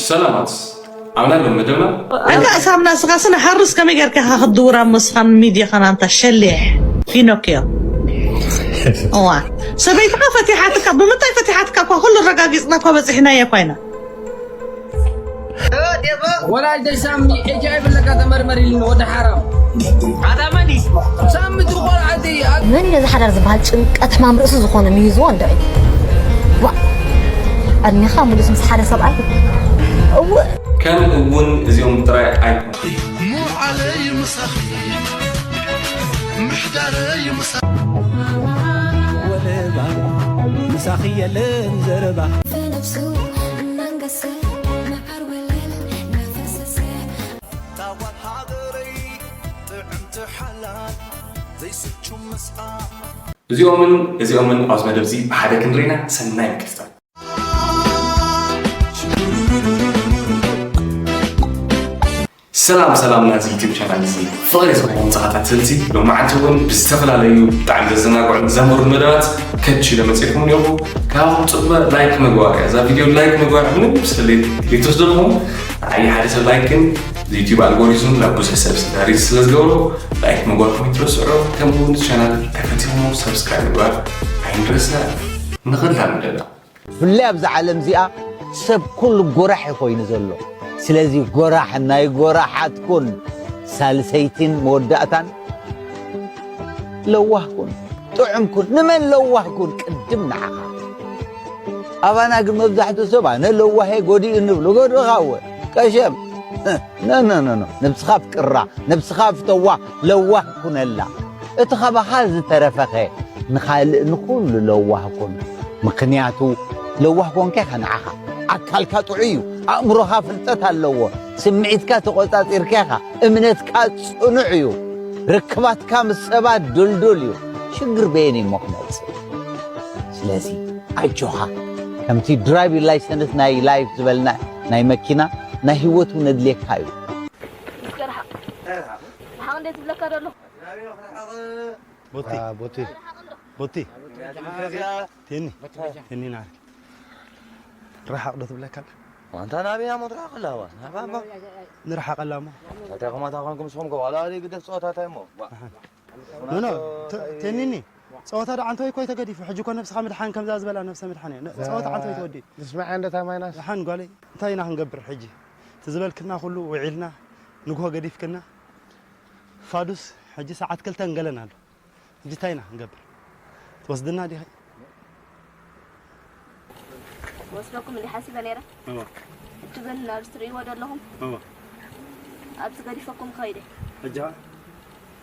ሰላማት ኣምላክ መደብና ኣንታ ሳምና ስኻ ስነ ሓሩስ ከመይ ጌርካ ኢኻ ክትድውራ እሞ ስኻ ሚድያ ኸና ኣንታ ሸሊሕ ፒኖክዮ እዋ ሰበይትኻ ፈቲሓትካ ብምንታይ ፈቲሓትካ እኳ ኩሉ ረጋጊፅና እኳ በፂሕናዮ እኳ ኢና ወላጅ ሳሚ ኤች ኣይ ቪ ኣለካ ተመርመሪልኒ ወዲ ሓራም ኣዳመኒ ሳሚ ትቆልዓቲ መን እዩ ነዚ ሓዳር ዝበሃል ጭንቀት ሕማም ርእሲ ዝኾነ ምሂዝዎ እንድዒ ዋ ዕድሜኻ ሙሉስ ምስ ሓደ ሰብኣይ እውእ ከም እውን እዚኦም ጥራይ ኣይኮኑ ሙዓለይ ምሳኺ ምሕዳረይ ምሳ ወለባ ምሳኺ የለን ዘረባ في نفسه እናንገሰ መዓር ወለል እናፈሰሰ ታዋት ሃገረይ ጥዕምቲ ሓላል ዘይስቹ ምስኣ እዚኦምን እዚኦምን ኣብዚ መደብ እዚ ብሓደ ክንርኢና ሰናይ ምክትታል ሰላም ሰላም ናዚ ዩቲብ ቻናል እዚ ፍቕሪ ዝኾኑ ተኸታተልቲ ሎማዓንቲ እውን ብዝተፈላለዩ ብጣዕሚ ዘዘናግዑን ዘምህሩን መደባት ከች ኢለ መፅእኩም እኒኹ ካብኹም ፅበ ላይክ ምግባር እያ እዛ ቪድዮ ላይክ ምግባር ምንም ስለ ዘይትወስደልኩም ንዓይ ሓደ ሰብ ላይክ ግን ዩቲብ ኣልጎሪዝም ናብ ብዙሕ ሰብ ስዳሪዝ ስለ ዝገብሮ ላይክ ምግባርኩም ይትረስዑ ከምኡ እውን ቻናል ተፈቲኹም ሰብስክራይብ ምግባር ኣይንረስዕ ንኽላ ምደላ ብፍላይ ኣብዛ ዓለም እዚኣ ሰብ ኩሉ ጎራሕ እዩ ኮይኑ ዘሎ ስለዚ ጎራሕ ናይ ጎራሓት ኩን ሳልሰይቲን መወዳእታን ለዋህ ኩን ጥዑም ኩን ንመን ለዋህ ኩን ቅድም ንዓኻ ኣባና ግን መብዛሕትኡ ሰብ ኣነ ለዋሄ ጎዲኡ ንብሉ ጎድኻ እወ ቀሸም ነነነኖ ነብስኻ ፍቅራ ነብስኻ ፍተዋ ለዋህ ኩነላ እቲ ኻባኻ ዝተረፈኸ ንኻልእ ንኹሉ ለዋህ ኩን ምኽንያቱ ለዋህ ኮንካ ኢኻ ንዓኻ ኣካልካ ጥዑይ እዩ ኣእምሮኻ ፍልጠት ኣለዎ ስምዒትካ ተቖጻጺርካ ኢኻ እምነትካ ጽኑዕ እዩ ርክባትካ ምስ ሰባት ድልዱል እዩ ሽግር በየን እሞ ክመጽእ ስለዚ ኣጆኻ ከምቲ ድራይቪ ላይሰንስ ናይ ላይፍ ዝበልና ናይ መኪና ናይ ህይወት እውን ኣድልየካ እዩ ሓቕ እንዴት ዝብለካ ደሎ ቦቲ ቦቲ ቦቲ ቴኒ ቴኒ ናሪ ርሓቕ ዶ ትብለካ ኣላ ዋንታ ናበይ እሞ ትርሓቕ ኣላ ዋ ናባ እሞ ንርሓቕ ኣላ እሞ እንታይ ኮማታ ኮንኩም ስኹም ኮ ዋላ ኣለ ግደፍ ፀወታታይ እሞ ኖ ኖ ቴኒኒ ፀወታ ዶ ዓንተወይ ኮይ ተገዲፉ ሕጂ ኮ ነብስኻ ምድሓን ከምዛ ዝበላ ነብሰ ምድሓን እየ ፀወታ ዓንተወይ ተወዲኡ ንስማዕ እንደ ታማይናስ ሓን ጓለይ እንታይ ኢና ክንገብር ሕጂ ትዝበልክና ኩሉ ውዒልና ንግሆ ገዲፍክና ፋዱስ ሕጂ ሰዓት ክልተ ንገለን ኣሎ ሕጂ እንታይ ኢና ክንገብር ትወስድና ዲኺ ወስደኩም እንዲ ሓሲበ ነይረ እወ ሕጂ ግን ኣብዚ ትርእይዎ ዘለኹም እወ ኣብዚ ገዲፈኩም ከይደ ሕጂ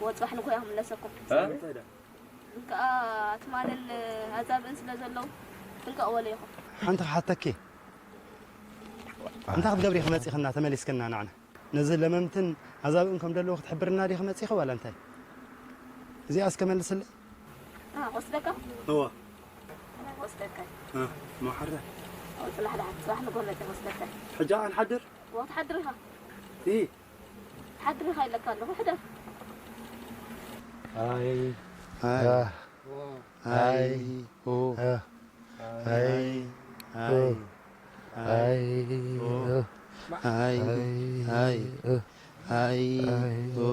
ወፅባሕ ንጎያ ክምለሰኩም ግን ከዓ ትማልን ኣዛብእን ስለ ዘለዉ ጥንቀቕ በሉ ኢኹም ሓንቲ ክሓተኪ እንታይ ክትገብሪ ክመፂኽና ተመሊስክና ንዓና ነዚ ለመምትን ኣዛብእን ከም ደለዎ ክትሕብርና ዲኺ መፂኺ ዋላ እንታይ እዚኣ እስከ መልስለይ ወስደካ እወ ወስደካ መሓረ ፅባሕ ድሓ ፅባሕ ንጎመፀ ወስደካ ሕጂ ንሓድር ወትሓድር ኢኻ እ ሓድር ኢኻ ኢለካ ኣለኹ ሕደር ኣይ ኣይ ኣይ ኦ ኣይ ኣይ ኣይ ኦ ኣይ ኣይ ኣይ ኦ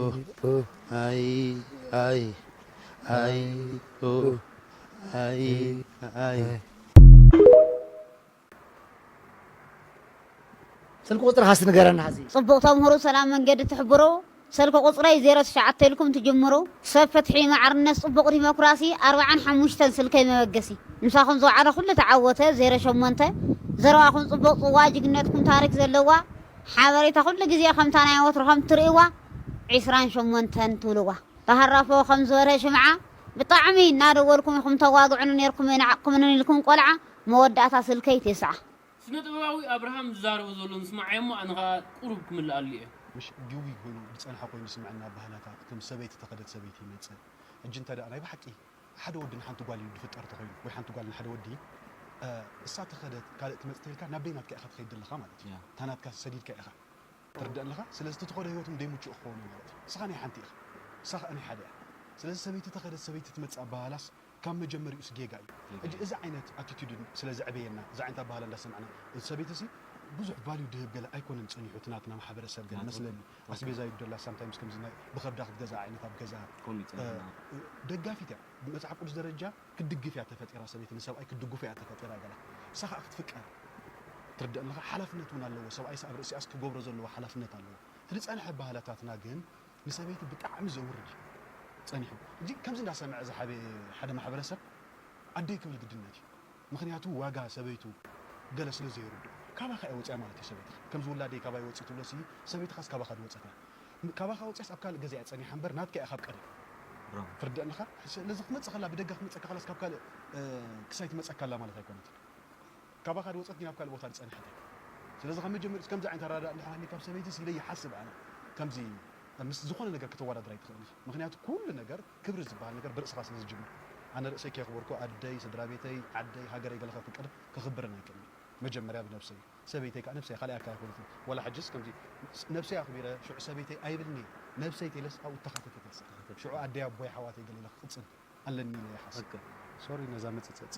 ኣይ ኣይ ኣይ ኦ ኣይ ኣይ ስልኪ ቁፅርኻስ ንገረና ሕዚ። ፅቡቕ ተምህሩ ሰላም መንገዲ ትሕብሩ። ስልኪ ቁፅረይ ዜሮ ትሽዓተ ኢልኩም ትጅምሩ። ሰብ ፍትሒ ማዕርነት ፅቡቕ ዲሞክራሲ ኣርብዓን ሓሙሽተን ስልከይ መበገሲ። ምሳኹም ዝወዓለ ኩሉ ተዓወተ ዜሮ ሸሞንተ። ዘረባኹም ፅቡቕ ፅዋ ጅግነትኩም ታሪክ ዘለዋ ሓበሬታ ኩሉ ግዜ ከምታ ናይ ወትርኹም ትርእይዋ ዒስራን ሸሞንተን ትብልዋ። ተሃራፎ ከም ዝበርሀ ሽምዓ ብጣዕሚ እናደወልኩም ኢኹም ተዋግዑኒ ነይርኩም ኣይነዓቕኩምንን ኢልኩም ቆልዓ መወዳእታ ስልከይ ቴስዓ። ስነ ጥበባዊ ኣብርሃም ዝዛረቦ ዘሎ ንስማዓዮ እሞ ኣነ ኸኣ ቁሩብ ክምልኣሉ እየ። ምሽ ጊዊ ኮይኑ ዝጸንሐ ኮይኑ ይስምዐና ኣባህላታ፣ እቶም ሰበይቲ ተኸደት ሰበይቲ ይመጽእ። ሕጂ እንተ ደኣ ናይ ብሓቂ ሓደ ወዲ ንሓንቲ ጓል ኢሉ ዝፍጠር እንተኾይኑ ወይ ሓንቲ ጓል ንሓደ ወዲ እሳ ተኸደት ካልእ ትመጽእ ተይልካ ናብ በይናትካ ኢኻ ትኸይድ ዘለኻ ማለት እዩ። እታ ናትካ ሰዲድካ ኢኻ። ትርዳእ ኣለኻ? ስለዚ እቲ ትኸዶ ህይወት እውን ደይምቹእ ክኸውን እዩ ማለት እዩ። ንስኻ ናይ ሓንቲ ኢኻ። ንሳ ኸኣ ናይ ሓደ እያ። ስለዚ ሰበይቲ ተኸደት ሰበይቲ ትመጽእ ኣባህላስ ካብ መጀመሪኡስ ጌጋ እዩ። ሕጂ እዚ ዓይነት ኣቲቲዩድ ስለ ዘዕበየና፣ እዚ ዓይነት ኣባህላ እንዳሰማዕና፣ እዚ ሰበይቲ እዚ ብዙሕ ቫልዩ ድህብ ገለ ኣይኮነን ጸኒሑ እቲ ናትና ማሕበረሰብ ገለ መስለኒ። ኣስቤዛ ይደላ ሳምታይምስ ከምዚ ናይ ብኸብዳ ክትገዛ ዓይነት ኣብ ገዛ ከምኡ ይጸንሕና። ደጋፊት እያ። ብመጽሓፍ ቅዱስ ደረጃ ክትድግፍ እያ ተፈጢራ፣ ሰበይቲ ንሰብኣይ ክትድግፎ እያ ተፈጢራ ገላ። ንሳ ከዓ ክትፍቀር ትርዳእ ኣለኻ። ሓላፍነት እውን ኣለዎ። ሰብኣይስ ኣብ ርእሲኣስ ክገብሮ ዘለዎ ሓላፍነት ኣለዎ። እቲ ዝጸንሐ ባህልታትና ግን ንሰበይቲ ብጣዕሚ ዘውርድ እዩ ጸኒሑ። እዚ ከምዚ እንዳሰምዐ ዝሓበ ሓደ ማሕበረሰብ ኣደይ ክብል ግድነት እዩ። ምኽንያቱ ዋጋ ሰበይቱ ገለ ስለ ዘይርድኦ። ካባኻ እያ ወፂኣ ማለት እዩ ሰበይትኻ። ከምዚ ውላደይ ካባይ ወፂኡ ትብሎ ሲ ሰበይትኻስ ካባኻ ድወፀት እያ። ካባኻ ወፂኣስ ኣብ ካልእ ገዛ እያ ጸኒሓ እምበር ናትካ እያ ካብ ቀደም። ብራቮ። ትርዳእ ኣለኻ? ስለዚ ክትመፅእ ከላ ብደጋ ክትመፀካ ከላስ ካብ ካልእ እ፣ ክሳይ ትመፀካ ኣላ ማለት ኣይኮነትን። ካባኻ ድወፀት ግን ኣብ ካልእ ቦታ ዝፀንሐት እያ። ስለዚ ካብ መጀመሪኡ ከምዚ ዓይነት ኣረዳድኣ እንድሕር ሃልዩ ካብ ሰበይቲ ኢለ ይሓስብ ኣነ። ከምዚ ምስ ዝኾነ ነገር ከተወዳድር ኣይትኽእልን ኢኻ። ምኽንያቱ ኩሉ ነገር ክብሪ ዝበሃል ነገር ብርእስኻ ስለ ዝጅምር። ኣነ ርእሰይ ከየኽበርኩ ኣደይ፣ ስድራ ቤተይ፣ ዓደይ፣ ሃገረይ ገለ ከፍቅር ከኽብርን ኣይክእልን። መጀመርያ ብነብሰይ እዩ። ሰበይተይ ከዓ ነብሰይ ካልኣይ ኣካል ኣይኮነትን። ዋላ ሕጅስ ከምዚ ነብሰይ ኣኽቢረ ሽዑ ሰበይተይ ኣይብልን እየ። ነብሰይ ተይለስ ኣብኡ ተኻተተት እያ። ሽዑ ኣደይ ኣቦይ ሓዋተይ ገለ ኢለ ክቕጽል ኣለኒ ኢለ ይሓስብ። ትክክል። ሶሪ ነዛ መጸጸጽ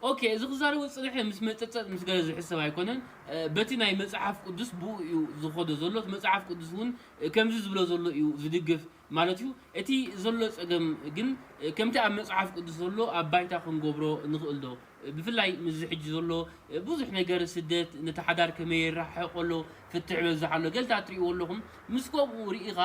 ኦኬ፣ እዚ ክዛረቦ ዝጸንሐ ምስ መጸጸጥ ምስ ገለ ዝሕሰብ ኣይኮነን። እ፣ በቲ ናይ መጽሓፍ ቅዱስ ብኡ እዩ ዝኸዶ ዘሎ። እቲ መጽሓፍ ቅዱስ እውን፣ እ፣ ከምዚ ዝብሎ ዘሎ እዩ ዝድግፍ ማለት እዩ። እቲ ዘሎ ጸገም ግን፣ እ፣ ከምቲ ኣብ መጽሓፍ ቅዱስ ዘሎ ኣብ ባይታ ክንገብሮ ንኽእል ዶ? እ፣ ብፍላይ ምስዚ ሕጂ ዘሎ፣ እ፣ ብዙሕ ነገር ስደት ነቲ ሓዳር ከመይ የረሓሕቆ ኣሎ፣ ፍትሕ በዝሕ ኣሎ፣ ገልታት ትርእይዎ ኣለኹም። ምስ ከምኡ ርኢኻ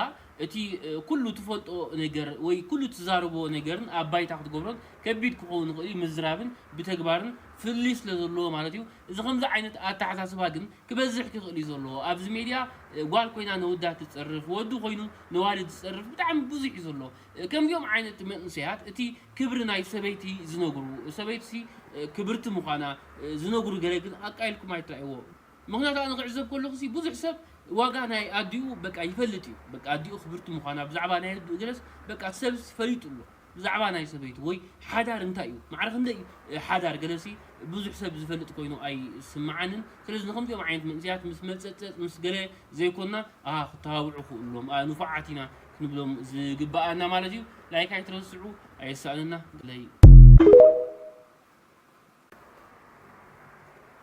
እቲ፣ እ፣ ኩሉ ትፈልጦ ነገር ወይ ኩሉ ትዛረቦ ነገርን ኣብ ባይታ ክትገብሮን ከቢድ ክኸውን ይኽእል እዩ። ምዝራብን ብተግባርን ፍልልይ ስለ ዘለዎ ማለት እዩ። እዚ ከምዚ ዓይነት ኣተሓሳስባ ግን ክበዝሕ ክኽእል እዩ ዘለዎ። ኣብዚ ሜድያ፣ እ፣ ጓል ኮይና ነወዳት ትጸርፍ፣ ወዲ ኮይኑ ነዋልድ ዝጸርፍ ብጣዕሚ ብዙሕ እዩ ዘሎ። እ፣ ከምዚኦም ዓይነት መንእሰያት እቲ ክብሪ ናይ ሰበይቲ ዝነግሩ፣ ሰበይትሲ፣ እ፣ ክብርቲ ምዃና፣ እ፣ ዝነግሩ ገለ ግን ኣቃይልኩም ኣይትረኣይዎ። ምኽንያቱ ኣነ ክዕዘብ ከለኹ ሲ ብዙሕ ሰብ ዋጋ ናይ ኣዲኡ በቃ ይፈልጥ እዩ። በቃ ኣዲኡ ክብርቲ ምዃና ብዛዕባ ናይ ኣዲኡ ገለስ በቃ ሰብ ፈሊጡ ኣሎ። ብዛዕባ ናይ ሰበይቱ ወይ ሓዳር እንታይ እዩ? ማዕረ ክንደይ እዩ፣ እ፣ ሓዳር ገለሲ ብዙሕ ሰብ ዝፈልጥ ኮይኑ ኣይስምዓንን። ስለዚ ንከምዚኦም ዓይነት መንእሰያት ምስ መጸጸጥ ምስ ገለ ዘይኮንና፣ ኣሃ፣ ክተባብዑ ክእሎም፣ ኣ፣ ንፉዓት ኢና ክንብሎም ዝግብኣና ማለት እዩ። ላይክ ኣይትረስዑ፣ ኣየሳእነና። ግለይ።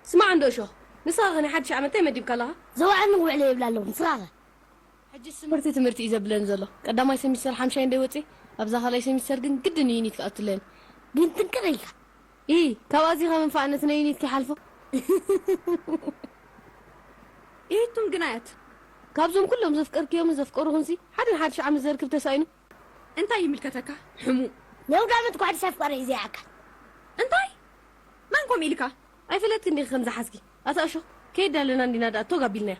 ስማዕ እንዶ እሾኽ፣ ንስኻ ኸ ናይ ሓድሽ ዓመት እንታይ መዲብካ ኣለኻ? ዘውዓል ንውዕለ ይብላ ኣለኹ፣ ንስኻ ኸ? ሕጅስ ትምህርቲ ትምህርቲ እዩ ዘብለኒ ዘሎ። ቀዳማይ ሰሚስተር ሓምሻይ እንደ ወፅእ፣ ኣብዛ ካልኣይ ሰሚስተር ግን ግድን እዩ ዩኒት ክኣቱ ኣለኒ። ግን ጥንቅቕ ኢልካ። ኢ፣ ካብ ኣዚኻ መንፋዕነት ናይ ዩኒት ከይሓልፎ። ኢቱም ግናያት። ካብዞም ኩሎም ዘፍቀርክዮምን ዘፍቀሩኹንሲ ሓደ ንሓድሽ ዓመት ዘርክብ ተሳኢኑ። እንታይ ይምልከተካ? ሕሙም። ነውዳመት ኳዕዲ ሰፍቀረ እዩ ዘይዓካ። እንታይ? መን ከምኡ ኢልካ? ኣይፈለጥክን ዲኺ ከም ዝሓዝኪ? ኣታ እሾኽ፣ ከየዳለና እንዲና ደኣ ቶግ ኣቢልናያ።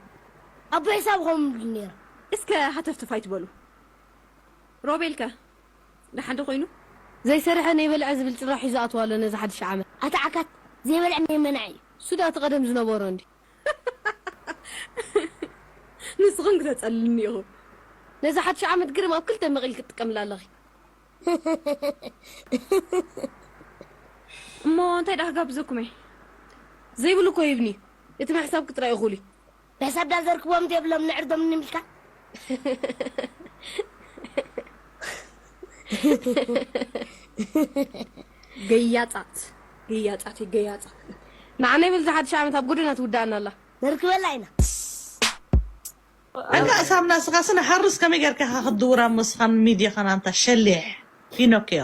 ኣቦ ሒሳብ ኸም ይብሉ ነይሮም። እስከ ሃተፍተፍ ኣይትበሉ። ሮቤልከ ደሓን ዶ ኮይኑ? ዘይሰርሐ ነይበልዐ ዝብል ጭራ ሒዙ ኣትዋ ኣሎ ነዚ ሓድሽ ዓመት። ኣታ ዓካት፣ ዘይበልዐ ነይመንዐ እዩ። እሱ ደኣ እቲ ቀደም ዝነበሮ እንዲ። ንስኽን ክተጸልልኒ ኢኹም። ነዚ ሓድሽ ዓመት ግርም ኣብ ክልተ መቒል ክትጥቀምላ ኣለኺ። እሞ እንታይ ደኣ ክጋብዘኩም እየ? ዘይብሉ እኮ ይብኒ። እቲ ምሕሳብ ክጥራይ እኹል እዩ። ብሕሳብ ዳ ዘርክቦም ዘይብሎም ንዕርዶም ንምልካ። ገያጻት ገያጻት ገያጻት። ንዓና ይብል ዝሓድሽ ዓመት ኣብ ጎደና ትውዳኣና ኣላ። ነርክበላ ኢና። ኣንታ እሳምና ስኻ ስነ ሓሩስ ከመይ ጌርካ ኢኻ ክትድውራ ምስኻን ሚድያ ኸና ኣንታ ሸሊሕ ፒኖክዮ።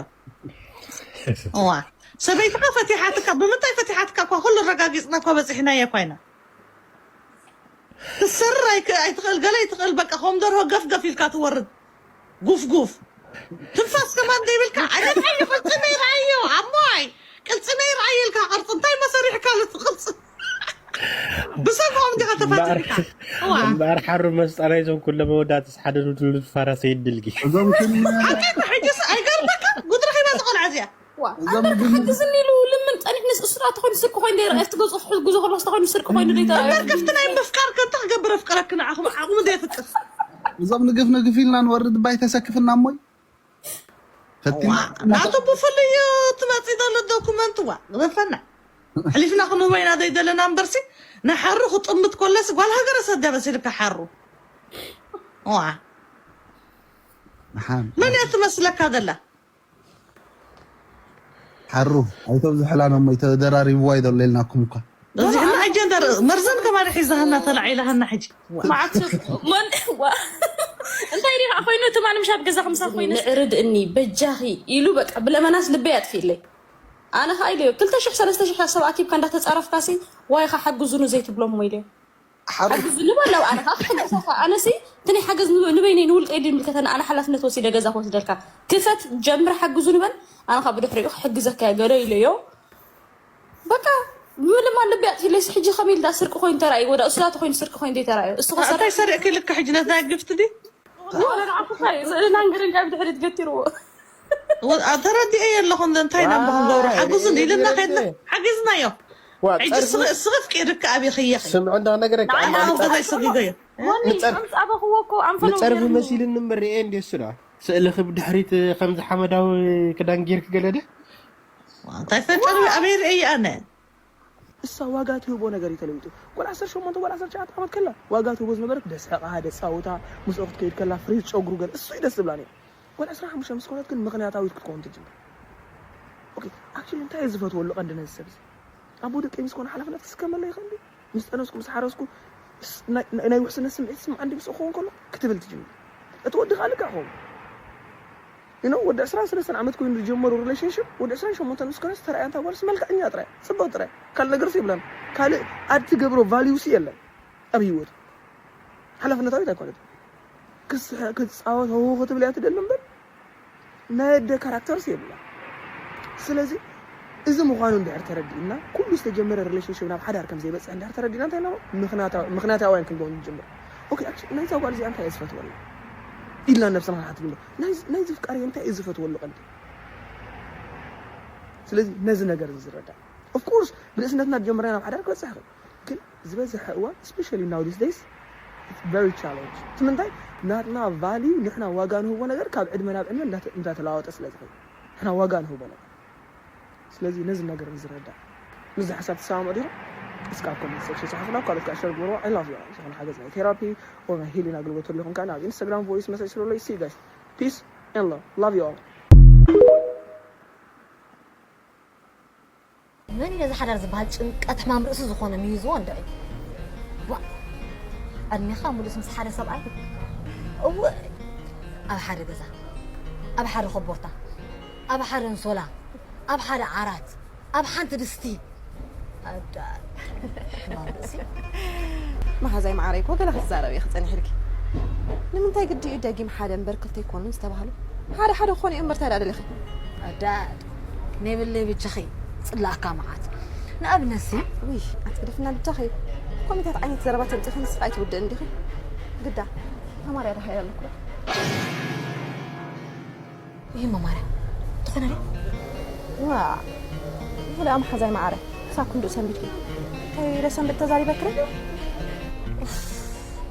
እዋ ሰበይትኻ ፈቲሓትካ ብምንታይ ፈቲሓትካ እኳ ኩሉ ረጋጊጽና እኳ በጺሕናዮ እኳ ኢና። ትሰርር ኣይክ- ኣይትኽእል ገለ ኣይትኽእል በቃ ከም ደርሆ ገፍ ገፍ ኢልካ ትወርድ ጉፍ ጉፍ ትንፋስ ከማን ዘይብልካ ኣደታይ ቅልጽመይ ረኣዮ ኣሞይ ቅልጽመይ ረኣዮ ኢልካ ቅርጺ እንታይ መሰሪሕካ ነቲ ቅርጺ ብሰብኦም ዲኻ ተፈቲሕካ እዋ እምበኣር ሓሩ መስጣ ናይዞም ኩሎም ኣወዳትስ ሓደ ንድሉድ ፋራስ የድልጊ። እዞም ክልተ ሓቀይና ሕጅስ ኣይገርመካ ጉድ ረኺባ ዝቆልዓ እዚኣ እዞም ኣንበርካ ሓግዝኒ ኢሉ ልምን ጸኒሕንስ እሱ ደኣ ተኾይኑ ስርቂ ኮይኑ ደይረኣየ ኣብቲ ገዝኡ ክሕግዞ ከሎ ተኾይኑ ስርቂ ኮይኑ ደይተረኣየ እምበር ከፍቲ ናይ ምፍቃር ከንታ ክገብር ኣፍቅረክን ዓኹም ዓቕሙ ደየፍቅር እዞም ንግፍ ንግፍ ኢልና ንወርድ ባይ ተሰክፍና እሞይ ፈቲና ናቱ ብፍሉይ እዩ ትመፂ ዘሎ ዶኩመንት ዋ ግደፈና ሕሊፍና ክንህቦ ኢና ዘይደለና እምበርሲ ንሓሩ ክጥምት ኮለስ ጓል ሃገረ ሰደ መሲልካ ሓሩ ዋ መሓን መን እያ ትመስለካ ዘላ ሓሩ ኣይተብዝሕላን እሞ ይተደራሪብዋ ይደሎ ኢልናኩም እኳ። እዚሕና ኣጀንዳ መርዘን ከማን ሒዛሃና ተላዒላሃና ሕጂ። መዓት መን ዋ እንታይ ሪኻ ኮይኑ እቲ ማንም ሻብ ገዛ ከምሳ ኮይኑ ንዕርድ እኒ በጃኺ ኢሉ በቃ ብለመናስ ልበይ ኣጥፊለይ። ኣነ ኸዓ ኢለዮ ክልተ ሽሕ ሰለስተ ሽሕ ሰብ ኣኪብካ እንዳተፃረፍካሲ ዋይኻ ሓግዙኑ ዘይትብሎም እሞ ኢለዮ። ሓግዙ ንበል ኣብ ኣነ ከዓ ክሕግዘካ ኣነሲ እቲ ናይ ሓገዝ ንበ- ንበይነይ ንውልቀይ ድምልከተኒ ኣነ ሓላፍነት ወሲደ ገዛ ክወስደልካ ክፈት ጀምር ሓግዙ ንበል ኣነ ከዓ ብድሕሪኡ ክሕግዘካ እየ ገለ ኢለዮ። በቃ ምልማ ልቢ ኣጥፊለይስ ሕጂ ከመይ ኢልዳ ስርቂ ኮይኑ ተራእዩ ወዳ እሱ ዳተ ኮይኑ ስርቂ ኮይኑ ዘይተራእዩ እሱ እንታይ ከሰረቅ ሰሪዕኪ ልካ ሕጂ ነታ ግፍት ዲ ወላ ንዓኹ እንታይ ስእልና እንግርን ካብ ድሕሪት ገቲርዎ ተረዲኤ ኣለኹ እንታይ ኢና እሞ ክንገብሮ ሓግዙን ኢልና ከድና ሓጊዝናዮ ሕጂ እስኺ እስኺ ፍቂድካ ኣበይ ኸየኺ ስምዑ እንዳነገረካ ንዓይ ኣነ ኣብ ገዛይ ሰጊደዮ ሞኒ ከምፃበኽዎ እኮ ኣንፈሎ ንፀርፊ ገይርኒ። መሲልኒ ምርኤ እንዲ እሱ ደኣ ስእልኺ ብድሕሪት ከምዚ ሓመዳዊ ክዳን ጌርኪ ገለ ደ እንታይ ፈጨር ኣበይ ርእየ ኣነ እሳ ዋጋ ትህቦ ነገር እዩ ተለዊጡ። ጓል ዓሰርተ ሸሞንተ ጓል ዓሰርተ ትሽዓተ ዓመት ከላ ዋጋ ትህቦ ዝነበረት ደስሕቓ፣ ደጻውታ፣ ምስኡ ክትከይድ ከላ ፍሪዝ ጨጉሩ ገለ እሱ እዩ ደስ ዝብላ ነይሩ። ጓል ዕስራን ሓሙሽተን ምስ ኮነት ግን ምኽንያታዊት ክትከውን ትጅምር። ኦኬ፣ ኣክቹሊ እንታይ እየ ዝፈትወሉ ቀንዲ ነዚ ሰብ እዚ? ኣቦ ደቀይ ምስ ኮነ ሓላፍነት ክስከመለይ ይኽእል ድዩ? ምስ ጠነስኩ ምስ ሓረስኩ ስ- ናይ- ናይ ናይ ውሕስነት ስምዒት ስምዓኒ ድዩ ምስኡ ክኸውን ከሎ ክትብል ትጅምር። እቲ ወዲ ከዓ ልክዕ ክኸውን You know ወዲ ዕስራን ሰለስተን ዓመት ኮይኑ ዝጀመሩ ሪሌሽንሽፕ ወዲ ዕስራን ሸሞንተን ምስ ኮነስ ተራእያ እታ ጓልስ መልክዐኛ ጥራይ ጽብቕ ጥራይ ካልእ ነገርስ የብላን ካልእ ኣድ ትገብሮ ቫልዩስ የለን ኣብ ህይወቱ ሓላፍነታዊት ኣይኮነትን ክስሐ ክትጻወት ህው ክትብል እያ ትደሊ እምበር ናይ ኣደ ካራክተርስ የብላን ስለዚ እዚ ምዃኑ እንድሕር ተረዲእና ኩሉ ዝተጀመረ ሪሌሽንሽፕ ናብ ሓዳር ከም ዘይበፅሕ እንድሕር ተረዲእና እንታይ ኢና ምኽንያታውያን ክንከውን ንጅምር ኦኬ ናይዛ ጓል እዚኣ እንታይ እየ ዝፈትወላ ኢልና ነብስና ክንሓትት ንብል ናይዚ ፍቃር እንታይ እዩ ዝፈትወሉ ቀንዲ ስለዚ ነዚ ነገር እዚ ዝረዳእ ኦፍኮርስ ብንእስነትና ጀምርና ናብ ሓዳር ክበፅሕ ይኽእል ግን ዝበዝሐ እዋን especially nowadays days very challenge እቲ ምንታይ ናትና value ንሕና ዋጋ ንህቦ ነገር ካብ ዕድመ ናብ ዕድመ እንዳተለዋወጠ ስለ ዝኸይድ ንሕና ዋጋ ንህቦ ነገር ስለዚ ነዚ ነገር እዚ ዝረዳእ ምስዚ ሓሳብ ትሰማምዑ ዲኹም እስከ ኣብ comment section ጸሓፉና ካልኦት ከዓ share ግበርዎ I love you ዝኾነ ሓገዝ ናይ therapy or ናይ healing ኣገልግሎት ተድልኹም ከዓ ናብ Instagram voice message ስደዱለይ see you guys peace and love love you all መን እዩ ነዚ ሓዳር ዝበሃል ጭንቀት ሕማም ርእሲ ዝኾነ ምሂዝዎ እንድዒ ዋእ ዕድሜኻ ሙሉእስ ምስ ሓደ ሰብኣይ እውእ ኣብ ሓደ ገዛ ኣብ ሓደ ኮቦርታ ኣብ ሓደ ኣንሶላ ኣብ ሓደ ዓራት ኣብ ሓንቲ ድስቲ ኣዳል ሕማም ርእሲ መሓዛይ መዓረይ እኮ ገለ ክትዛረብ ኢኺ ጸኒሕልኪ ንምንታይ ግዲ እዩ ደጊም ሓደ እምበር ክልተ ኣይኮኑን ዝተባህሉ ሓደ ሓደ ክኾኑ እዮም እምበር ታዲኣ ደሊኺ ኣዳል ነይብለይ ብቻኺ ጽላእካ መዓት ንኣብነት ሲ ውይ ኣትግደፍና ብቻኺ ኮሚታት ዓይነት ዘረባ ተምፂኺ ንስኻ ኣይትውድእን ዲኺ ግዳ ተማርያ ዳሃይ ኣለኩ ይህ መማርያ ትኾነ ዶ ዋ ይኹ ደኣ መሓዛይ መዓረ ክሳብ ክንድኡ ሰንቢድኪ እንታይ ኢለ ሰንብድ ተዛሪበክረ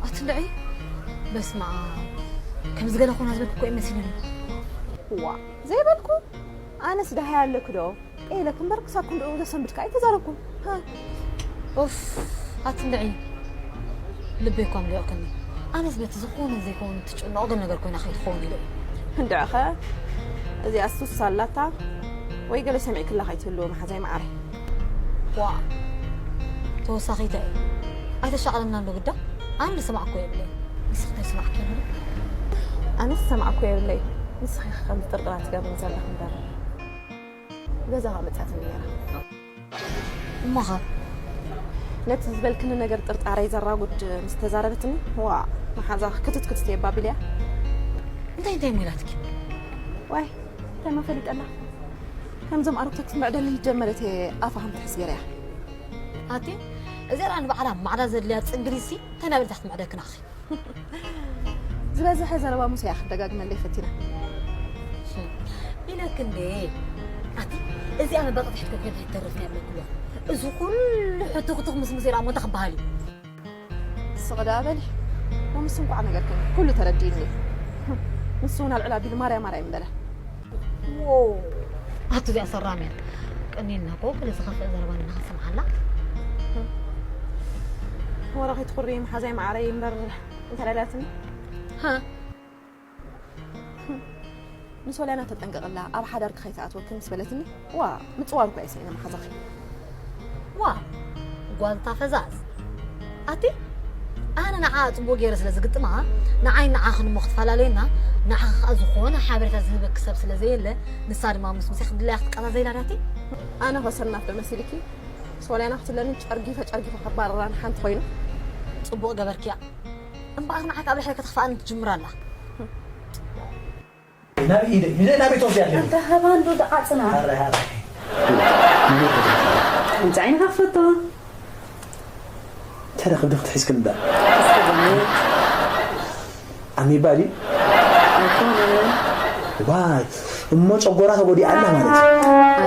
ኣትንድዒ በስማ ከምዚ ገለ ኮና ዝበልኩ እኮ እዩ መሲሉኒ ዋ ዘይበልኩ ኣነስ ዳሃይ ኣለኪ ዶ ኢለኪ እምበር ክሳብ ክንድኡ ዘሰንብድ ከኣ ኣይተዛረብኩን። ሃ። ኡፍ ኣቲ እንድዒ ልበይ እኳ ኣምሊቑክኒ። ኣነስ በቲ ዝኾነ ዘይከውን እትጭነቑ ገለ ነገር ኮይና ከይትኸውን ኢለ እየ። እንድዕኸ እዚኣስ ሱስ ኣላታ ወይ ገለ ሰሚዕክላ ከይትህልዊ መሓዛይ መዓረይ። ዋእ ተወሳኺት እየ ኣይተሻቕለናን ዶ ግዳ? ኣነ ዝሰማዕክዎ የብለይን። ንስኺ እንታይ ዝሰማዕክዮ ኣሎ? ኣነስ ዝሰማዕክዎ የብለይን። ንስኺ ኢኺ ከምዚ ጥርጥራት ትገብርኒ ዘለኺ እምበር። ገዛኻ መጺኣትኒ ነይራ። እሞኸ? ነቲ ዝበልክኒ ነገር ጥርጣረይ ዘራጉድ ምስ ተዛረበትኒ፣ ዋእ መሓዛ ክትት ክትት እየ ባቢለያ። እንታይ እንታይ እሞ ኢላትኪ? ዋይ፣ እንታይ እሞ ፈሊጠላ? ከምዞም ኣረግቶት ክትምዕደለይ ጀመረት እየ ኣፋ ከም ትሕዝ ገይረያ። ኣቲ እዚኣ ደኣ ንባዕላ ማዕዳ ዘድልያ ጽንግሊሲ እንታይ እናበለት ክትምዕደክና ኣኺ? ዝበዝሐ ዘረባ ሙሴ እያ ክትደጋግመለይ ፈቲና። ኢለኪ እንዴ ኣቲ እዚኣ መባቕቲ ሕትኮ ኮይና ኣይትተርፍን እያ ብለኪ ኣለኹ። እዚ ኩሉ ሕትኹትኽ ምስ ሙሴ ደኣ እሞ እንታይ ክበሃል እዩ? ስቕ ደኣ በሊ ሎምስ እንቋዕ ነገርክኒ ኩሉ ተረዲእኒ። ንሱ እውን ኣልዕል ኣቢሉ ማርያ ማርያ ይምበለ። ዎው ኣቲ እዚኣ ሰራም እያ ቀኒልና እኮ ገለ ዝኸፍእ ዘረባ ንኽንሰምዓላ ወረ ከይትኹሪ መሓዛይ መዓረይ እምበር እንታይ ደልያትኒ ንሶልያና ተጠንቀቕላ፣ ኣብ ሓዳርኪ ከይትኣትወኪ ምስ በለትኒ፣ ዋ፣ ምጽዋር እኳ እየ ስኢነ መሓዛኺ። ዋ፣ ጓልታ ፈዛዝ። ኣቲ፣ ኣነ ንዓኣ ጽቡቕ ገይረ ስለ ዝግጥማ፣ ንዓይ ንዓኽን እሞ ክትፈላለየና፣ ንዓኺ ከኣ ዝኾነ ሓበሬታ ዝህበኪ ሰብ ስለ ዘየለ፣ ንሳ ድማ ምስ ምሳይ ክትድለያ ክትቀዛዘይላ ዳቲ? ኣነ ከሰናፍ ዶ መሲልኪ? ሶልያና ክትብለኒ ጨርጊፈ ጨርጊፈ ከባርራን ሓንቲ ኮይኑ። ጽቡቕ ገበርክያ። እምበኣር ንዓይ ካብ ልሕሪ ከተኽፍኣኒ ትጅምር ኣላ። ናበይ ኢደ ሒዘ ናበይ ትወስድያ ኣለኺ? ኣንታ ሃባ እንዶ ደዓጽና። ሃራይ ሃራይ። እንታይ ዓይንኻ ክፈቶ? እንታይ ደኣ ከብዲ ክትሒዝክን እምበር? ኣሜባ ድዩ? ኣይኮነን። ዋይ እሞ ጨጎራ ተጎዲኣ ኣላ ማለት እዩ።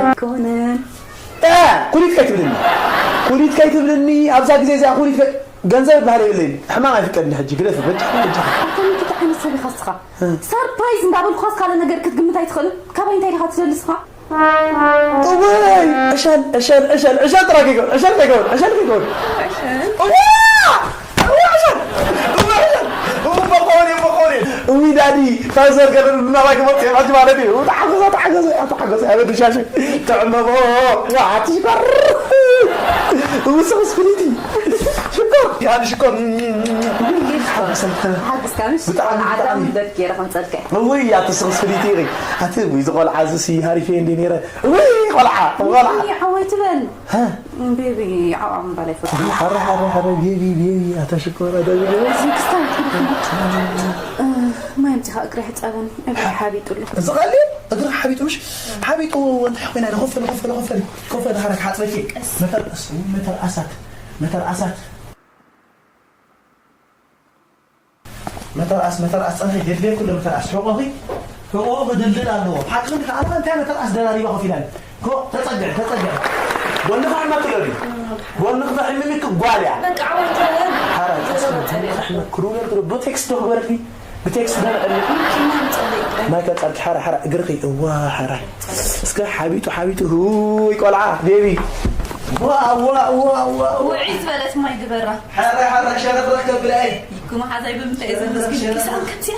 ኣይኮነን። ኩሊት ከይትብልኒ ኩሊት ከይትብልኒ ኣብዛ ግዜ እዚኣ ኩሊት ገንዘብ ይበሃል የብለይን። ሕማም ኣይፍቀድኒ ሕጂ ግደፊ በጃ በጃ። ኣታ ምን ክልተ ዓይነት ሰብ ኢኻ እስኻ? ሰርፕራይዝ እንዳበልኳስ ካልእ ነገር ክትግምት ኣይትኽእልን? ካባይ እንታይ ዲኻ ትደሊ እስኻ? እወይ ዕሸል ዕሸል ዕሸል ዕሸል ጥራይ ከይከውን ዕሸል ከይከውን ዕሸል ከይከውን። እዋ እዋ ዕሸል እዋ ዕሸል እው መኾኒ መኾኒ እዊ ዳዲ ፋዘር ገለ ናባይ ክመጽእ ሕጂ ማለት እዩ። ተሓገዘ ተሓገዘ ተሓገዘ ያበዱ ሻሸ ተዕመሞ ኣትሽኮር እው ስኽስ ፍልይቲ ሽኮር ያዲ ሽኮር ሓገሰ ሓግስካ ምሽ ብጣዕሚ ዓዳም ብጣዕሚ ደት ገይረ ከምፀልከ እውይ ኣቲ ስኽስ ፍልይቲ ኢኺ ኣቲ እውይ ዝቆልዓ እዚ ሲ ሃሪፈ እንዲ ነይረ እውይ ቆልዓ ቆልዓ ሓወይ ትበል ቤቢ ዓብዓ ምባል ኣይፈቱ ሓረ ሓረ ሓረ ቤቢ ቤቢ ኣታ ሽኮር ኣታ ቤቢ ክስታይ ማይ ምፅኻ እግሪ ሕፀበኒ እግሪ ሓቢጡ ኣሎ እዚ ቀሊል እግሪ ሓቢጡ ምሽ ሓቢጡ እንታይ ኮይና ኮፈል ኮፈል ኮፈል ኮፈል ሓረ ሓፅበኪ መተርኣስ መተርኣሳት መተርኣሳት መተርኣስ መተርኣስ ጸንሒ የድልየኩ ዶ መተርኣስ ሕቆኺ ሕቆ ክድልድል ኣለዎ ሓቅን ከኣ እንታይ መተርኣስ ደራሪባ ኮፍ ኢላን ኮ ተጸግዕ ተጸግዕ ጎንኻ ሕመክ ዶ ድዩ ጎንኽ ተሕምምክ ጓል እያ በቃ ዓወት ተበል ሓራ ተሕመክ ክሩለር ዶ ቴክስት ዶ ክበረልኪ ብቴክስት ዶ ዕልኩ ማይ ከጻልኪ ሓራ ሓራ እግርኺ እዋ ሓራ እስከ ሓቢጡ ሓቢጡ ህይ ቆልዓ ቤቢ ዋ ዋ ዋ ዋ ውዒ ዝበለት ማይ ግበራ ሓራ ሓራ ሸረፍረፍ ከብላ እየ ይኩ መሓዛይ ብምንታይ እየ ዘመስግን ኪሳን ከምዚኣ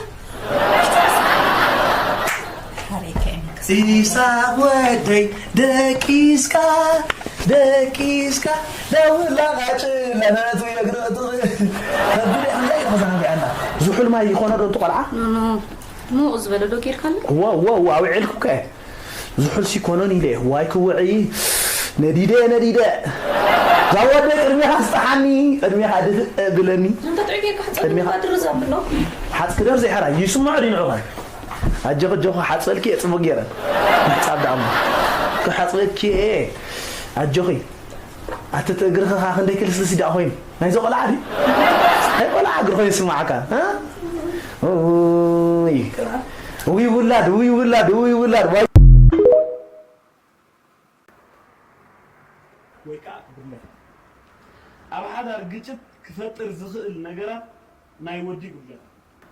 ኢሳቅ ወደይ ደቂስካ ደቂስካ ደውላ ቃጭ ለነቱ የግረቱ ከብለ እንታይ ይኸዛና ቢዓና ዝሑል ማይ ይኾነ ዶ ትቆልዓ ሙቕ ዝበለ ዶ ጌርካለ ዋ ዋ ዋ ኣውዒልኩ ከ ዝሑልሲ ኮኖን ኢለ ዋይ ክውዒ ነዲደ ነዲደ ዛወደ ቅድሜኻ ስጥሓኒ ቅድሜኻ ድፍእ ብለኒ ሓፅክደር ዘይሓራ ይስምዖ ድንዑኻ ኣጆኺ ኣጆኺ ሓፅበልኪ እየ ፅቡቅ ገይረ ምሕፃብ ደኣ እሞ ክሓፅበኪ እየ ኣጆኺ ኣቲ እቲ እግርኺ ኸዓ ክንደይ ክልስልስ ደኣ ኮይኑ ናይዚ ቆልዓ ድዩ ናይ ቆልዓ እግሪ ኮይኑ ይስምዓካ እ ውይ ውይ ውላድ ውይ ውላድ ውይ ውላድ ዋይ ወይ ከዓ ጉድለት ኣብ ሓዳር ግጭት ክፈጥር ዝኽእል ነገራት ናይ ወዲ ጉድለት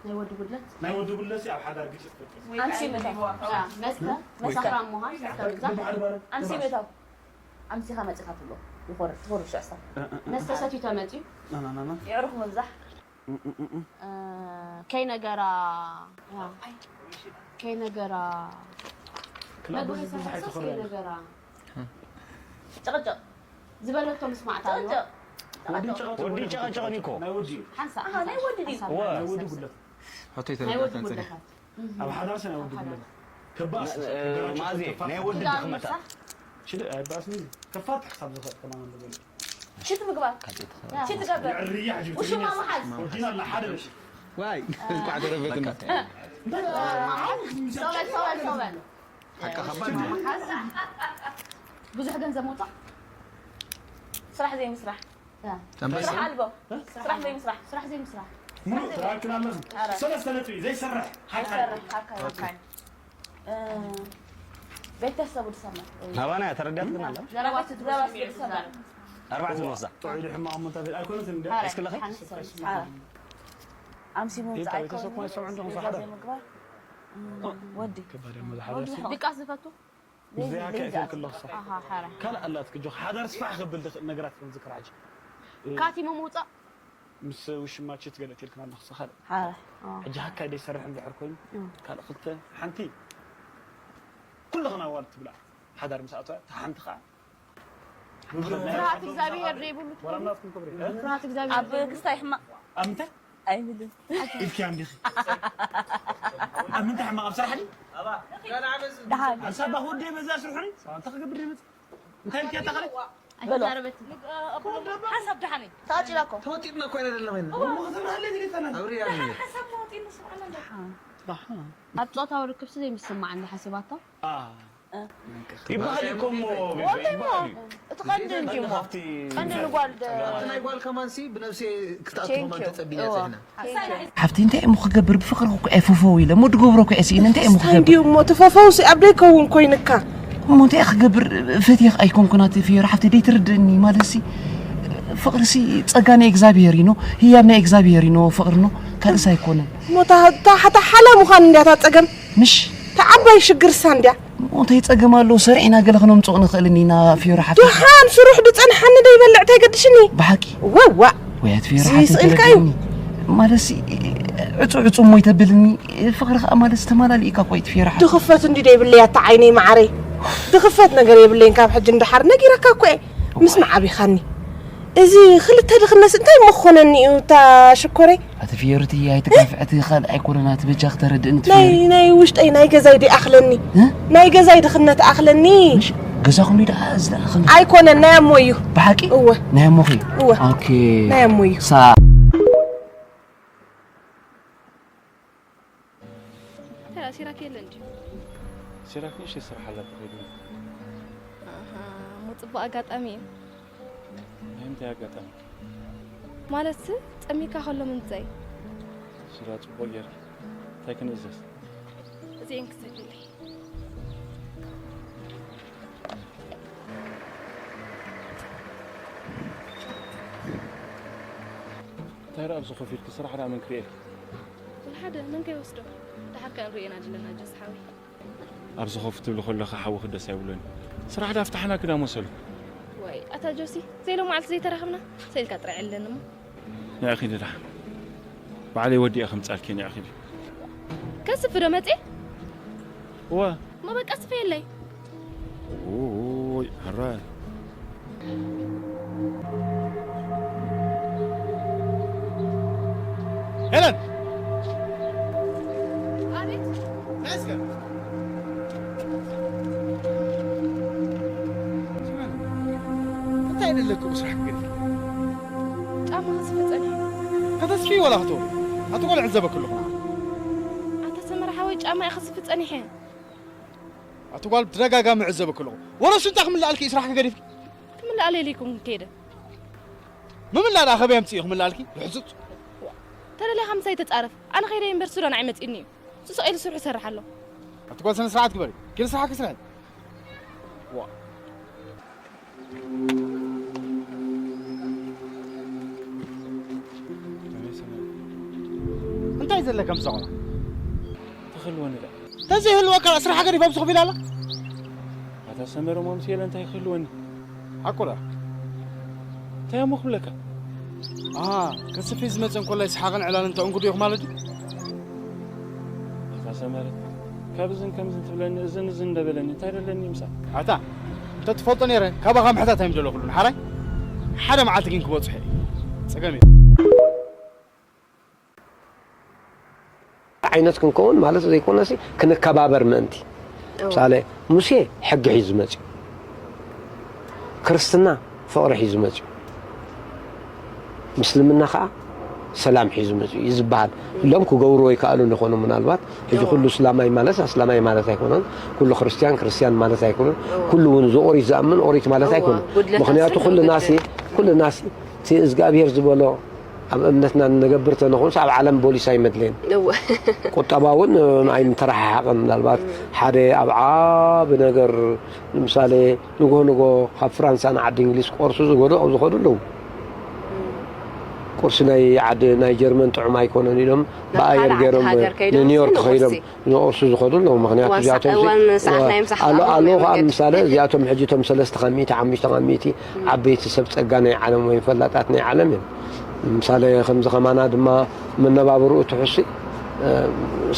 ናይ ወዲ ጉድለት ናይ ወዲ ጉድለት ኣብ ሓዳር ግጭት ክፈጥር ኣንሲ ምታው መስተ መሰኽራም ምዃን መስተ ምብዛሕ ኣንሲ ምታው ኣምሲኻ መፂኻ ትብሎ ይኾርር ትኾርር ሽዕሳ መስተ ሰትዩ ተመፅዩ የዕሩኽ ምብዛሕ ከይነገራ ከይነገራ መግቢ ዝሰሓት ከይነገራ ጭቕጭቕ ዝበለቶ ምስማዕ ታሪዋ ወዲ ጨቐጨቕ ወዲ ጨቐጨቕ ኒኮ ናይ ወዲ ሓንሳ ናይ ወዲ ድዩ ናይ ወዲ ጉድለት ሕቶ ናይ ወዲ ጉድለታት ኣብ ሓዳርሲ ናይ ወዲ ጉድለት ከባስ ማዜ ናይ ወዲ ድኽመታት ሽደ ኣይባስኒ ከፋት ክሳብ ዝኸጥ ከማን ኣለበሉ ሽት ምግባር ሽት ገብር ውሽማ መሓዝ ወዲና ሓደ ዋይ እንኳዕ ተረፈትና ብዙሕ ገንዘብ መውፃእ ስራሕ ዘይምስራሕ ስራሕ ኣልቦ ስራሕ ዘይምስራሕ ስራሕ ዘይምስራሕ ሰለስተ ነጥቢ ዘይሰርሕ ሓካይ ቤተሰቡ ዝሰምዕ ናባና እያ ተረዳት ግን ኣላ ዘረባ ስድራ ስድራ ኣርባዕተ ንወስዳ ጥዑይ ድሕማ እሞ እንታይ ኣይኮነትን እንደ እስክለኸ ኣምሲ ምውፃእ ኣይኮነን ዘይምግባር ወዲ ድቃስ ዝፈቱ ብዘያካ ይፈልክ ኣለኹ ሰ ካልእ ኣላትክ ጆ ሓዳር ስፋሕ ከብል ዝኽእል ነገራት ከም ዝክር ሕጂ ካቲሞ ምውፃእ ምስ ውሽማ ችት ገለ ትልክና ኣለኹ ሰ ካልእ ሕጂ ሃካይ ደይሰርሕ እንድሕር ኮይኑ ካልእ ክልተ ሓንቲ ኩልኽን ኣዋልድ ትብላ። ሓዳር ምስ ኣተዋ፣ እታ ሓንቲ ኸዓ ፍርሃት እግዚኣብሔር ዘይብሉ ትኾኑ? ፍርሃት እግዚኣብሔር ኣብ ዘይብሉ? ክስታይ ሕማቕ ኣብ ምንታይ? ኣይብልን። ኢልኪ ኣንዲኺ። ኣብ ምንታይ ሕማቕ? ኣብ ስራሕ ድዩ? ደሓን። ኣብ ሳባ ክወደይ በዛ ስርሑ ድዩ? ሳባ እንታይ ክገብር ድዩ መጽእ? እንታይ ኢልኪ ኣታ ኻልእ? በሎ። ኣይዛረበትን። ሓንሳብ ደሓን እዩ። ተዋፂእና እኮ ኢና ዘለና። እሞ ክትብርሃለይ ድሌታና። ኣብርያ ድሌት። ሓንሳብ ተዋፂእና ስምዓና እንዳ። ደሓን። ኣብ ጾታዊ ርክብሲ ዘይምስማዕ እንዳ ሓሲባቶ? ኣ። ይበሃል እዩ እኮ እሞ፣ ወላሂ ይበሃል እዩ። እቲ ቀንዲ እንድዩ እሞ። ሓፍቲ ቀንዲ ንጓል ደ-፣ ናይ ጓል ከማንሲ ብነብሲ ክትኣቱ ከማን ተጸቢና እዋ። ጸኒሕና። ሓፍቲ እንታይ እሞ ክገብር ብፍቅሪ እኮ እየ ፈፈው ኢለ እሞ ድገብሮ እኮ እየ ስኢነ እንታይ እሞ እንታይ ክገብር እንድዩ እሞ እቲ ፈፈውሲ ኣብ ደይከውን ኮይንካ። እሞ እንታይ እየ ክገብር ፈትየኽ ኣይኮንኩን ኣቲ ፍዮሪ ሓፍቲ ደይትርድእኒ ማለትሲ ፍቅርሲ ጸጋ ናይ እግዚኣብሔር እዩ ኖ ህያብ ናይ እግዚኣብሔር እዩ ኖ ፍቅሪ ኖ ካልእስ ኣይኮነን። እሞ እታ እታ ሓላ ምዃን እንድያ እታ ጸገም። ምሽ እታ ዓባይ ሽግርሳ እንድያ። እንታይ ጸገም ኣለዎ? ሰሪሕና ገለ ክነምጽኦ ንኽእል ኢና፣ ፊዮሪ ሓፍቲ። ደሓን ስሩሕ ድጸንሓኒ ደይበልዕ እንታይ ገድሽኒ? ብሓቂ? ወዋ። ወይ ኣቲ ፊዮሪ እዚ ሓፍቲ ስቕ ኢልካ እዩ። ተረድእኒ። ማለትሲ፣ ዕጹ ዕጹ እሞ ይተብልኒ። ፍቕሪ ኸኣ ማለት ዝተማላሊእካ እኮ እዩ፣ እቲ ፊዮሪ ሓፍቲ። ድኽፈት እንዲ ደይብለይ ኣታ ዓይነይ መዓረይ። ድኽፈት ነገር የብለይን ካብ ሕጂ ንደሓር ነጊረካ እኮ እየ። ምስማዕ ኣቢኻኒ። እዚ ክልተ ድኽነትስ እንታይ እሞ ክኾነኒ እዩ እታ ሽኮረይ? ኣቲ ፊዮሪ እቲ ኣይትጋፍዒ፣ እቲ ካልእ ኣይኮነን፣ ኣቲ በጃኺ ተረድእኒ፣ እቲ ናይ፣ ፊዮሪ። ናይ ውሽጠይ ናይ ገዛይ ድኣኽለኒ። እ? ናይ ገዛይ ድኽነት ኣኽለኒ። ምሽ ገዛኹም እዩ ደኣ ዝደኣኽለኒ? ኣይኮነን፣ ናይ ኣሞ እዩ። ብሓቂ? እወ። ናይ ኣሞኺ? እወ። ኦኬ። ናይ ኣሞ እዩ። ሳ- እንታይ ደኣ፣ ሲራክ የለን ድዩ? ሲራክ ንእሽተይ ስራሕ ኣላ ተኸይዱ። ኣሃ፣ እሞ ጽቡቕ ኣጋጣሚ እዩ። ናይ ምንታይ ኣጋጣሚ? ማለትሲ፣ ጸሚካ ከሎ ምምጸይ። ሲራ፣ ጽቡቕ ጌርኪ። እንታይ ክንእዘዝ? እዚኤን ክሰድለይ። እንታይ ደኣ ኣብዚ ኮፍ ኢልኪ? ስራሕ ደኣ መን ክርእየልኪ? ወላ ሓደ፣ መን ከይወስዶ? ደሓር ከኣ ንርእየና ድለና፣ ጆስ ሓወይ። ኣብዚ ኮፍ ትብሊ ከለኺ ሓውኺ ደስ ኣይብሎን። ስራሕ ደኣ ፍታሕና ክዳ መሰሉ። ዋይ፣ ኣታ ጆሲ፣ ዘይሎ መዓልቲ ዘይተራኸብና፣ ሰኢልካ ጥራይ ዕለኒ እሞ። ንዕኺ ድዳ። ባዕለይ ወዲኤ ከምጻልኪ ንዕኺ ዲ። ከስፍ ዶ መጽኤ? እወ። እሞ በቃ ስፈየለይ። ኦይ፣ ሕራይ። ሄለን! ኣቤት። ናይ እስከ። እንታይ ደለኩ ብስራሕ ግን? ጫማ ክስፊ ጸኒሐ። ከተስፊ ወላ ክትወ-፣ ኣቲ ቆልዕ ዕዘበኪ ኣለኹ። ኣታ ሰመረ ሓወይ፣ ጫማ እየ ክስፊ ጸኒሐ። ኣቲ ጓል ብተደጋጋሚ ዕዘበኪ ኣለኹ። ወረ ሽንጣ ክምልኣልኪ እዩ ስራሕኪ ገዲፍኪ? ክምልኣለይ ኢለ ኣይኮንኩን ከይደ። ምምላእ ደኣ ከበይ ኣምፅእ እዩ ክምልኣልኪ? ርሕፁፅ። ተደሊኻ ምሳይ ተፃረፍ። ኣነ ከይደ እምበር ሱዳን ኣይመፅእኒ እዩ። እሱ ስቕ ኢሉ ስርሑ ይሰርሕ ኣሎ። ኣቲ ጓል ስነ ስርዓት ግበሪ። ኪድ ስራሕኪ ስርሒ። ዋ። እንታይ ዘለካ ምሳኹና? ተኽልወኒ ደኣ። ተዘይህልወካ ስራሕ ገዲፍ ኣብዚ ኮፍ ኢላ ኣላ? ኣታ ሰመረ፣ ማምስ የለ እንታይ ክህልወኒ? ሓቁ ደኣ? እንታይ እሞ ክብለካ? ኣሃ፣ ከስፊ ዝመጽእ እንኮላይ ሰሓቕን ዕላልን ተእንግዱ ኢኹም ማለት ድዩ? ኣታ ሰመረ፣ ካብ እዝን ከምዝን ትብለኒ፣ እዝን እዝን እንደበለኒ፣ እንታይ ደለኒ ምሳእ? ኣታ፣ እንተትፈልጦ ነይረ፣ ካባኻ ምሕታት ኣይምደለኹሉን። ሓራይ? ሓደ መዓልቲ ግን ክበጽሖ እየ። ጸገም የለን። ዓይነት ክንከውን ማለት ዘይኮነሲ፣ ክንከባበር ምእንቲ። እዎ። ምሳሌ፣ ሙሴ ሕጊ ሒዙ መጺኡ። ክርስትና ፍቕሪ ሒዙ መጺኡ። ምስልምና ኸዓ ሰላም ሒዙ መጺኡ እዩ ዝበሃል። ሎም ክገብርዎ ይከኣሉን ይኾኑ ምናልባት። ሕጂ እዎ። ኩሉ እስላማይ ማለት ኣስላማይ ማለት ኣይኮነን። ኩሉ ክርስትያን ክርስትያን ማለት ኣይኮነን። እዎ። ኩሉ እውን እዚ ኦሪት ዝኣምን ኦሪት ማለት እዎ። ኣይኮነን። ጉድለታት ምኽንያቱ ስለ ኩልናሲ፣ ጉድለት። ኩልናሲ እቲ እግዚኣብሔር ዝበሎ ኣብ እምነትና ንነገብር ተንኾንስ ኣብ ዓለም ቦሊስ ኣይመድለየን። እወ። ቁጠባ እውን ኣይምተረሓሓቐን። ምናልባት እም። ሓደ ኣብ ዓቢ ነገር፣ ንምሳሌ፣ ንጎ ንጎ ካብ ፍራንሳ ንዓዲ እንግሊዝ ቆርሱ ዝገድኡ ዝኸዱ ኣለዉ። እም። ቁርሲ ናይ ዓዲ፣ ናይ ጀርመን ጥዑም ኣይኮነን ኢሎም ናብ ብኣየር ካልእ ዓዲ ገይሮም ሃገር ከይዶም ንኒውዮርክ ንቁርሲ። ከይዶም ንቁርሲ ዝኸዱ ኣለዉ። ምኽንያቱ እዋን ሰ-፣ እዚኣቶም እዋን ሰዓት ሲ-፣ ናይ ምሳሕ እዋ-፣ ኣለዉ ኣለዉ ከዓ መንገዲ። ምሳሌ እዚኣቶም ሕጂ እቶም ሰለስተ ካብ ሚእቲ፣ ሓሙሽተ ካብ ሚእቲ እም። ዓበይቲ ሰብ ጸጋ ናይ ዓለም ወይ ፈላጣት ናይ ዓለም እዮም። ምሳሌ ከምዚ ከማና ድማ መነባብርኡ ትሕሱ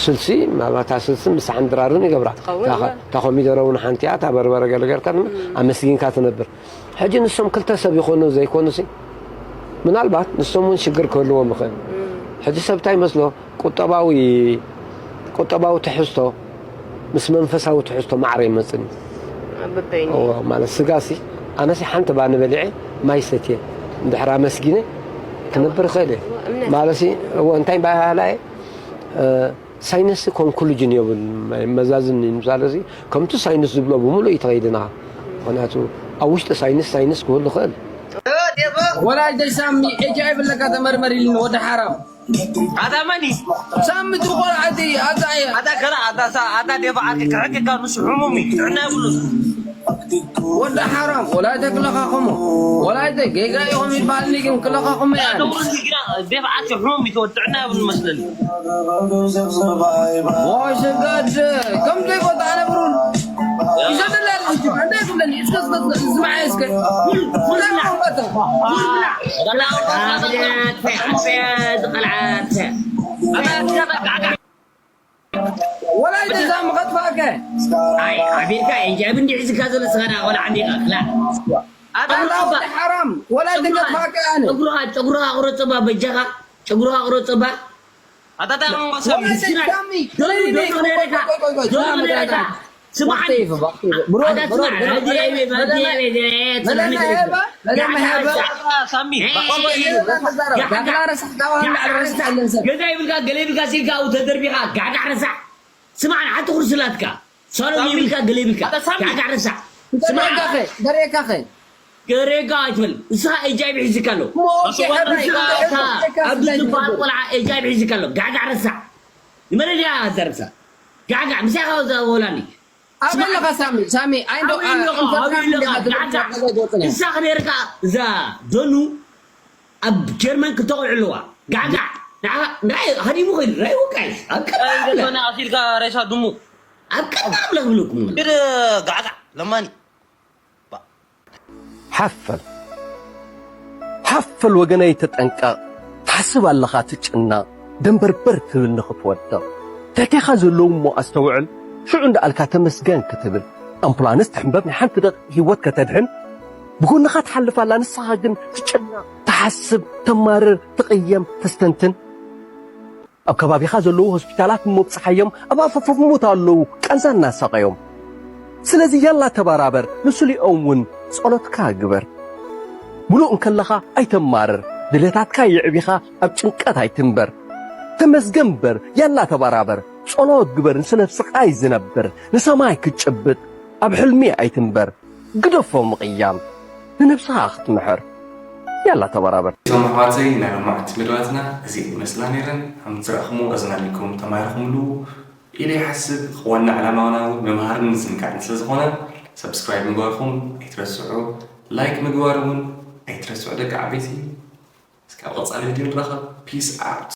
ስልሲ፣ ማባታ ስልሲ ምስ ሓንድራርን ይገብራ። ትኸውን እታ እዋ። እታ ኮሚደረ እውን ሓንቲ እያ፣ እታ በርበረ ገለ ጌርካ ድማ ኣመስጊንካ ትነብር። ሕጂ ንሶም ክልተ ሰብ ይኾኑ ዘይኮኑ ሲ፣ ምናልባት ንሶም እውን ሽግር ክህልዎም ይኽእል። ሕጂ ሰብ እንታይ ይመስሎ? ቁጠባዊ፣ ቁጠባዊ ትሕዝቶ ምስ መንፈሳዊ ትሕዝቶ ማዕረ ይመጽእ እዩ። በበይኑ። እዎ፣ ማለት ስጋ ሲ፣ ኣነ ሲ ሓንቲ ባኒ በሊዐ ማይ ሰትየ እንድሕር ኣመስጊነ ክነብር እኽእል እየ። እምነት። ማለት ሲ፣ እዎ፣ እንታይ ባህላ እየ? እ፣ ሳይንስ ኮንክሉጅን የብሉን፣ መዛዝን እዩ። ምሳሌ እዚ ከምቲ ሳይንስ ዝብሎ ብምሉእ እዩ ተኸይድና። ምኽንያቱ ኣብ ውሽጢ ሳይንስ፣ ሳይንስ ክህሉ ይኽእል። ወላ ኣይተ ሳሚ፣ ኤች ኣይ ቪ ኣለካ ተመርመር ኢሉኒ ወዲ ሓራም። ኣታ መን እዩ? ሳሚ እቲ ቆልዓ እቲ፣ ኣታ እየ። ኣታ ከላ፣ ኣታ ሳ-፣ ኣታ ዴባ ዓርኪ ክሕክካ ንሱ ሕሙም እዩ፣ ጥዕና የብሉን። ወዲ ሓራም፣ ወላ ኣይተ ክለኻኸሞ፣ ወላ ኣይተ ጌጋ ኢኹም ይበሃልኒ ግን ክለኻኸሞ እያ። ኣታ ውርድ ግራ፣ ዴባ ዓርኪ ሕሙም እዩ፣ ጥዕና የብሉን መስለኒ። ወይ ስጋድ፣ ከም ዘይቦታ ኣነብሩን። ይዘደላ ልጅ፣ እንደ ይብለኒ፣ እስከ፣ እስከ፣ እስከ፣ ዝማዕ እስከ። ኩል፣ ኩል ብላ። ኩል ብላ። ኣቤት፣ ኣቤት፣ ዝቐልዓት። ወላይ ደዛ ምኸጥፋእከ። ኣይ፣ ኣቤልካ፣ እንጂ ኣብ እንዲዕ ዝካ ዘሎ ስኻ ዳ ቆልዓ እንዲኻ፣ ክላ። ኣታ ኣላ ሓራም፣ ወላይ ስማ፣ ተገጥፋእከ ኣነ። ጨጉርኻ፣ ጨጉርኻ ቁረጽ እባ፣ በጃኻ፣ ጨጉርኻ ቁረጽ እባ። ኣታ፣ ኣታ፣ ወላ ሳሚ፣ ሳሚ፣ ዶሉ፣ ዶሉ ነይረካ። ቆይ፣ ቆይ፣ ቆይ፣ ዶሉ ሰላም ነይረካ። ጋር። ስማዕኒ። ባክቴ ይፈ፣ ባክቴ ይፈ። ብሮ፣ ኣታ ብሮ፣ ስማዕ፣ ብሮ፣ ረዲ መለ-፣ ኣቤት፣ መለ-፣ ኣቤት፣ ኣቤት፣ መለ-፣ መለ-፣ መለ-፣ መለ-፣ መለ-፣ ሳሚ፣ ኤ፣ ባቆሎ ኤ፣ ኢሉ። ኤ፣ ተዛረብ። ጋዕጋዕ። ዳግላ ረሳሕ፣ ዳዋ ጋዕጋዕ ዳዕላ ረሳሕ ረሳሕ። ኣለንሰ። ገዛ ይብልካ፣ ገለ ይብልካ፣ ሲልካ፣ ኣብኡ ተደርቢኻ፣ ጋዕጋዕ ረሳሕ። ስማዕኒ፣ ሓንቲ ቁርሲ ላትካ። ሶሎ ኣታ ይብልካ፣ ገለ ይብልካ። ኣታ ሳሚ። ጋዕጋዕ ረሳሕ። ስማዕ። ደሬካኸ፣ ደሬካኸ። ገሬጋ ኣይትበል። ንስኻ ኤች ኣይ ቪ ሒዝካ ኣሎ። ሞ፣ ኣታ ኦኬ፣ ወዲ ኣታ ስኻ ኦኬ፣ ኣታ ኦኬ፣ ኣብ ኦኬ፣ ዝበሃል ኦኬ። ቆልዓ ኤች ኣይ ቪ ሒዝካ ኣሎ። ጋዕጋዕ ረሳሕ። ንመን ድያ ዘርብሳ? ጋዕጋዕ፣ ምሳኻ እዛ ወላኒ። ኣበይ ኣለኻ ሳሚ? ሳሚ፣ ኣይ፣ እንዶ፣ ኣበይ ኣለኻ? ኢንተርቪው ኣበይ ኣለኻ? እንዲኻ ትብል ጋዕጋዕ። ዘለኻ ወጥነ። ንስኻ ነርካ እዛ ዶኑ ኣብ ጀርመን ክልተ ቆልዑ ኣለዋ። ጋዕጋዕ። ንዓ-፣ ንዓይ ሃዲሙ ኸይዱ፣ ንዓይ ወቃይ። ኣብ ቀረባ ኣይ፣ ኣለ። ገና ኣሲልካ ሬሳ ድሙ። ኣብ ቀረባ ኣለ ክብለኩም። ግን ጋዕጋዕ፣ ለማኒ። ሓፈል፣ ሓፈል ወገነይ ተጠንቀቕ፣ ትሓስብ ኣለኻ ትጭነቕ፣ ደንበርበር ትብል ንኽትወድቕ። ትሕቴኻ ዘለዉ እሞ ኣስተውዕል፣ ሽዑ እንዳኣልካ ተመስገን ክትብል። ኣምቡላንስ ትሕንበብ ናይ ሓንቲ ደቂቕ ህይወት ከተድሕን፣ ብጎንኻ ትሓልፍ ኣላ ንስኻ ግን ትጭነቕ፣ ትሓስብ፣ ተማርር፣ ትቕየም፣ ተስተንትን። ኣብ ከባቢኻ ዘለዉ ሆስፒታላት እሞ ብጽሓዮም ኣብ ኣፋፍ ሞት ኣለዉ፣ ቃንዛ እናሳቐዮም። ስለዚ ያላ ተባራበር፣ ንስሊኦም እውን ጸሎትካ ግበር። ምሉእ እንከለኻ ኣይተማርር፣ ድሌታትካ የዕቢኻ ኣብ ጭንቀት ኣይትንበር። ተመስገን እምበር፣ ያላ ተባራበር፣ ጸሎት ግበር፣ ንስለ ስቓይ ዝነብር ንሰማይ ክትጭብጥ ኣብ ሕልሚ ኣይትንበር። ግደፎ ምቕያም፣ ንነብስኻ ክትምሕር። ያላ ተበራበር። እቶም ኣሕዋተይ ናይ ሎማዓንቲ መደባትና እዚኤን ይመስላ ነይረን። ከም ዝረኣኹምዎ ኣዝናኒኩም ተማሂርኩምሉ ኢለ ይሓስብ። ዋና ዕላማና እውን ምምሃርን ምዝንጋዕን ስለ ዝኾነ ሰብስክራይብ ምግባርኩም ኣይትረስዑ፣ ላይክ ምግባር እውን ኣይትረስዑ ደቂ ዓበይቲ። እስካብ ቀጻሊ ቪድዮ ንራኸብ። ፒስ ኣውት።